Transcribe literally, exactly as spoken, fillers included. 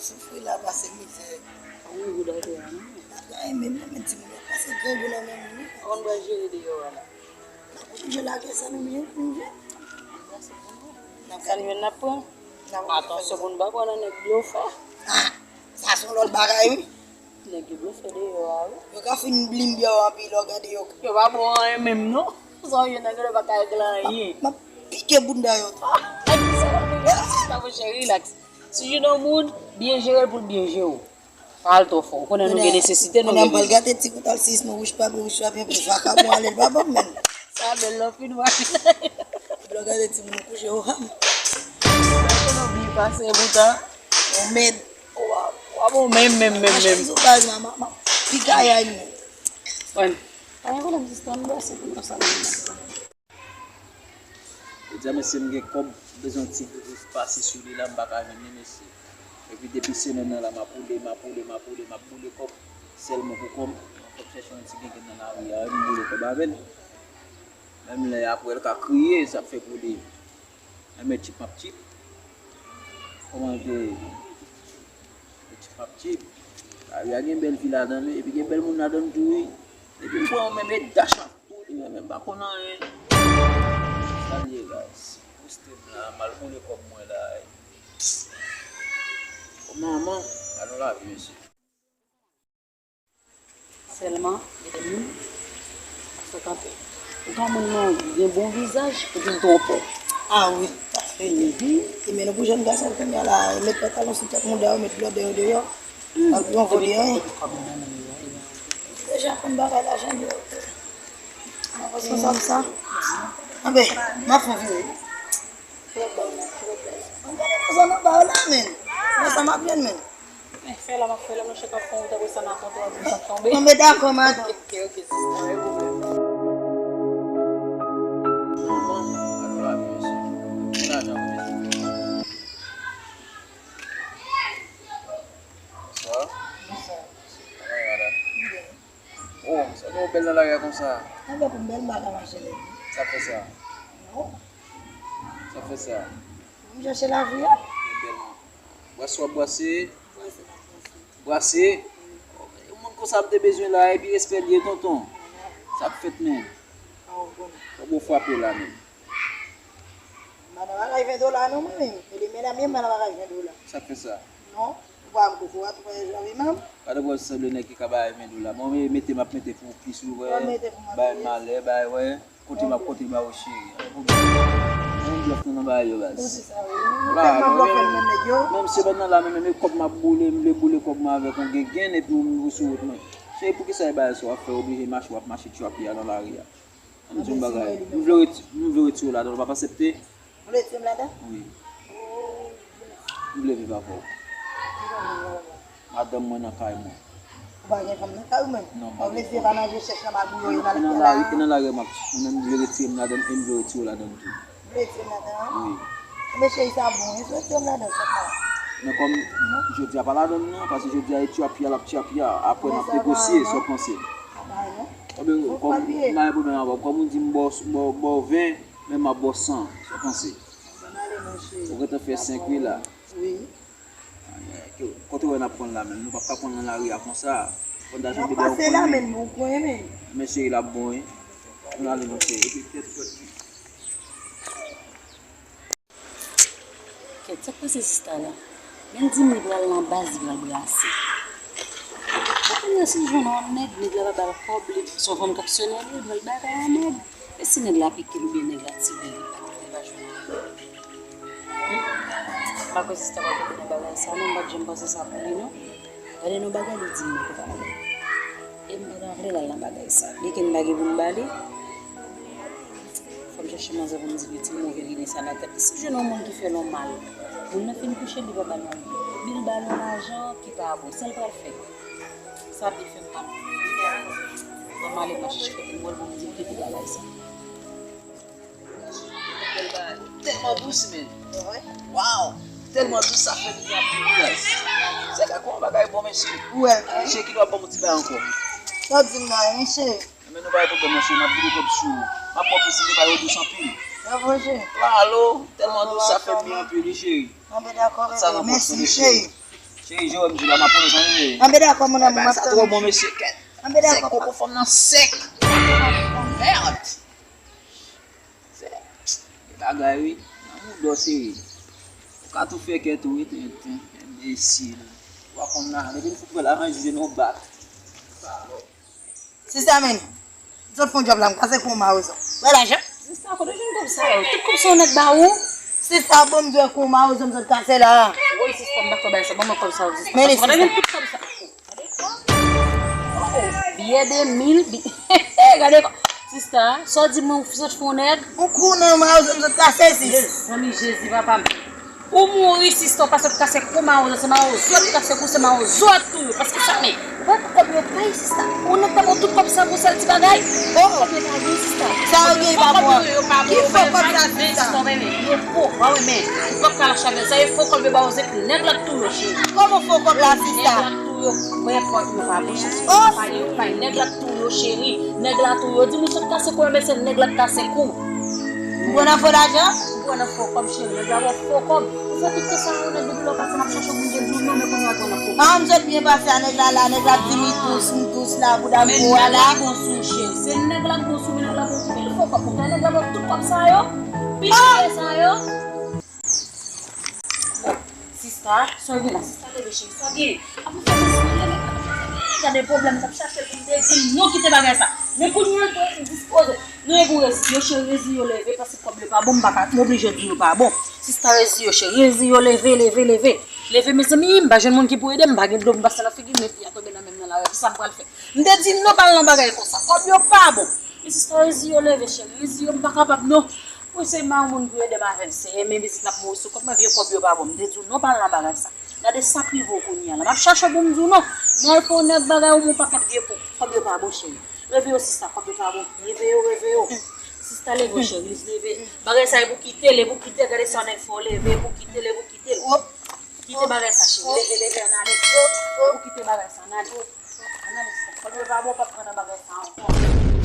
Soufri la pase mizè. Pa gen gou dayè a non. Bagay menm nan men timoun yo pase grangou nan men moun wi. Konn bwè jere deyò a la. N ap oblije lage sa nou menm pou nou jwenn. Sa n jwenn n ap pran. Atansyon pou n pa pran nan nèg blofè. Ah, sa se yon lòt bagay wi. Nèg yo blofè deyò a wi. Yo ka fin blimbyè w anpi lè w gade yo. Yo pa bon anyen menm non. Sa w jwenn nan yo pa ka regle anyen. M ap pike bounda yo. Pa bon cheri, relax. Si w jwenn yon moun, byen jere l pou l byen jere w. Pa al twò fò. Ou konnen nou gen nesesite, nou gen bezwen. Kounye a m pral gate ti kout al seyis mwen wouch papi wouch papi pou vakabon ale l pa ban m menm. Sa bèl lè w fin wè. Lè w gade timoun kouche o ham. Konnen w byen pase poutan. Yon mèd. W a bon menm menm menm menm. Machann sou baz la, m ap pigayay mwen. Bon. Pa gen pwoblèm, sista, m brase pou nou sa menm. Yo di a mesye m gen kòb, m bezwen yon ti gris pase sou li la, m pa ka jwenn li mesye. Epi depi semèn nan la, m ap woule, m ap woule, m ap woule, m ap boule kòb sèlman pou kòb. M ap chèche yon ti gengenn nan lari a, m boule kòb avè l. Menm lè apre l ka kriye, sa ap fè pou li. Enben tchip m ap tchip. Kòman l te ye? Tchip m ap tchip. Lari a gen bèl fi ladan l wi, epi gen bèl moun ladan l tou wi. Epi m pran yon menm e dach m ap boule, men m pa konn anyen. Sa l ye guys? Poste m la, m al boule kòb mwen la. O manman, gade yon lavi mesye. Sèlman, gen de moun ap frekante. Ou ka moun nan gen bon vizaj, epi l twonpe w. Ah wi, paske li, li menm pou jèn gason kounye a la, yo met pantalon sou tèt mouda yo, met blòdè yo deyò. Epi yon vòlè anyen. Deja konn bagay lajan deyò. Mwen responsab sa. Anben, m ap fè vire. Anben, nou zòn anba yo la, men. Mwen sa m ap jwenn, men. Eh, fè la, m ap fè la, mwen chèk ap fè yon wout apre sa, n a kontre, n ap tonbe. Anben, dakò, madanm. Ok, ok, sista, pa gen pwoblèm. Manman, gade lavi mesye. Gen lajan pou mesye. Bonswa. Bonswa. Kòman ye, madanm? Byen. Oh, sa gen w bèl nan lari a konsa? Anben pou m bèl, m pa ka mache lè. Sa k fè sa? Non. Sa k fè sa? Pou m chèche lavi a. Gen bèl. Bwase w ap bwase? Bwase m ap bwase. Bwase? Yon moun konsa m te bezwen la, epi respè l ye, tonton. Sa k fèt, men? Kòman w frape la, men? M pa nan bagay ven dola non mwen menm. E demen la menm m pa nan bagay ven dola. Sa k fè sa? Non. Ou pa wè m kokorat, ou pa wè jan m ye menm. Gade bò sanble nèg ki ka bay ven dola. Bon, men mete m ap mete pou plis ou wè. Bay malè, bay wè. Kote m ap kote ba ou cheri. Anyen blòf nou nan bagay yo baz. Ou di sa wi. Ou tèlman blòfè nan nèg yo. Menm semèn nan la menm, menm kòb m ap boule, m vle boule kòb mwen avèk yon gengenn epi ou sou wout mwen. Cheri, poukisa e bagay sa w ap fè oblije mache w ap mache tchwapiya nan lari a? Ann di yon bagay. M vle reti-, m vle retire w ladan l, w p ap aksepte? Ou vle retire m ladan? Wi. M vle viv avè w. Madanm mwen nan kay mwen. Ou pa gen fanm nan kay ou menm? Non, m pa gen fanm. Ou vle di se pa nan je chèch nan magouy yo ye nan lari a? Nan lari a m ap, mwen menm m vle retire m ladan l e m vle retire w ladan l tou. Ou vle retire m ladan an? Wi. Enben cheri sa bon, wi, si w retire m ladan l, sa pa. Men kòm jodi a pa ladan l non, paske jodi a e tchwapiya l ap tchwapiya, apre n ap negosye, sa w panse? Anben, kòm m pa gen pwoblèm avè w, kòm ou di m ba w, ba w, ba w ven, men m ap ba w san, sa w panse? Ou gentan fè senk wi la. Wi. Kote w wè n ap pran l la menm? Nou p ap ka pran l nan lari a konsa. Fò n ta janbe dèyè yon pwen wi. Men cheri l ap bon wi. Ann ale non cheri. Epi tèt ou pèt wi. Kèt, sa k pase sista la? Men di m li pral nan baz, li pral brase. Bon, kounye a si l jwenn yon nèg, nèg la pa ba l kòb, li se yon fanm k ap sonnen li, li pral batay a nèg. E si nèg la pike l oubyen nèg la tire l, li pa, li pa jwenn anyen. Hmm. M pa kwè sista pral tonbe nan bagay sa non, m pa t janm panse sa pou li non. Gade yon bagay li di m nan konpa non. E m pa ta vle l al nan bagay sa. Li ke m pa gen pou m ba li. Fò m chèche manzè pou m di li ti move lide sa nan tèt li. Si w jwenn yon moun ki fè l yon mal, moun nan fin kouche, li pa ba l yon byen. Epi l ba l yon lajan ki pa bon. Sa l pral fè? Sa ap fè m mal. Ban m ale mache chèche kèk moun pou m di l kite bagay sa. Tèlman dous, men. Waw! Tèlman dous, sa fè m byen anpil, guys. Se ka kòman bagay bon, mesye. Ou wè l, men. Cheri, kite w ap ban m yon ti bagay ankò. Sa w di m nan, wi, cheri. Men nou pa gen pwoblèm non cheri, m ap vide kòb sou ou. M ap ba w plis, men pa yo dous anpil. Yo bon cheri. Lalo, tèlman dous, sa fè m byen anpil wi cheri. Anben dakò bebe, mèsi cheri. Cheri, jwe wè m di la, m ap pran tande. Anbe dakò, mon amour, m ap tann. Sa twò bon, mesye, kèt. Anbe dakò. Sèk, koko fanm nan sèk. Mèd. Se bagay, wi. Nan mouda w, seri. Ou ka tou fè kèt ou, wi, tenten. Enbesil. Ou pa konn la, depi n fout pran lajan, jije nou bat. Sista, men, m sot fè yon djòb la, m kase kou mawozo. Wè lajan. Sista, kote w jwenn kòb sa yo? Tout kòb sa yo nèg ba ou? Sista, bon, m di w kou mawozo, m sot kase la. Woy, sista, m pa kwè bagay sa, ban mwen kòb sa yo, sista. Men li, sista. Tout kòb sa. Biyè de mil, bi-, gade kò. Sista, sa w di mwen, ou sot fè yon nèg? Ou kou nan mawozo, m sot kase, sis. Mezanmi, Jezi, papa m. Ou mouri, sista, w pa sot kase kou mawozo, se mawozo k kase kou, se mawozo k touye w, paske sa, men, ou pa kòb yo pay, sista. Ou nèg ta ba w tout kòb sa pou sèl ti bagay. Oh! Kòb yo pa bon, sista. Sa yo gen pa bon. Ki fo kòb sa, sista? Yo fo, pa wè, men, ou p ap ka mache avè sa, e fo kòb yo ba w, se nèg la k touye w, cheri. Kòman fo kòb la, sista? Nèg la k touye w, wè kòb yo pa bon, cheri. Oh! Pa yo pay, nèg la k touye w, cheri. Nèg la touye w, di m ou sot kase kou, men se nèg la k kase kou. Ou pran nan fo lajan? Ou pran nan fo kòb, cheri. Nèg la ba w fo kòb. Ou fè tout sa, yon nèg depi lè w pase, m ap chache w pou m te di w non, men kounye a ou pran nan fo kòb. Ah, m sot byen pase a nèg la la. Nèg la ap di m li dous, m dous la, bouda m gwo a la. Nèg la bon sou w, cheri. Se nèg la bon sou w, men nèg la bon sou w. Fo kòb, poutèt nèg la ba w tout kòb sa yo. Pil sa yo. Sista, sa w gen la? Sista, leve, cheri, sa w gen? Ap fè sesi, leve, gade pwoblèm, m t ap chache pou m te di l non, kite bagay sa. Men kounye a, l dispoze. Nou e pou rezi yo, cheri, rezi yo leve, paske kòb yo pa bon, m pa ka, m oblije di yo pa bon. Sista, rezi yo, cheri, rezi yo leve, leve, leve. Leve, mezanmi, m pa jwenn moun ki pou ede m, m pa gen dlo pou m pase nan figi m, men fi a tonbe nan men m nan lari, kisa m pral fè? M te di non, pa al nan bagay konsa, kòb yo pa bon. Men sista, rezi yo leve, cheri, rezi yo, m pa kapab non. Mwen se mawon moun pou ede m avè l, Senyè, men pitit la ap mouri sou kont mwen, vye kòb yo pa bon. M te di w non, pa al nan bagay sa. Gade sa k rive w kounye a la. M ap chache w pou m di w non. Mwen al fè yon nèg bagay, ou men yon pakèt vye kou. Kòb yo pa bon, cheri. Reve yo, sista, kòb yo pa bon. Reve yo, reve yo. Sista, leve w, cheri, leve. Bagay sa, e pou kite l, e pou kite l, gade sa yon nèg fè w leve, e pou kite l, e pou kite l. Kite bagay sa, cheri, leve, leve, ann ale. E pou kite bagay sa, ann ale. Ann ale, sista, kòb yo pa bon, w p ap pran nan bagay sa ankò.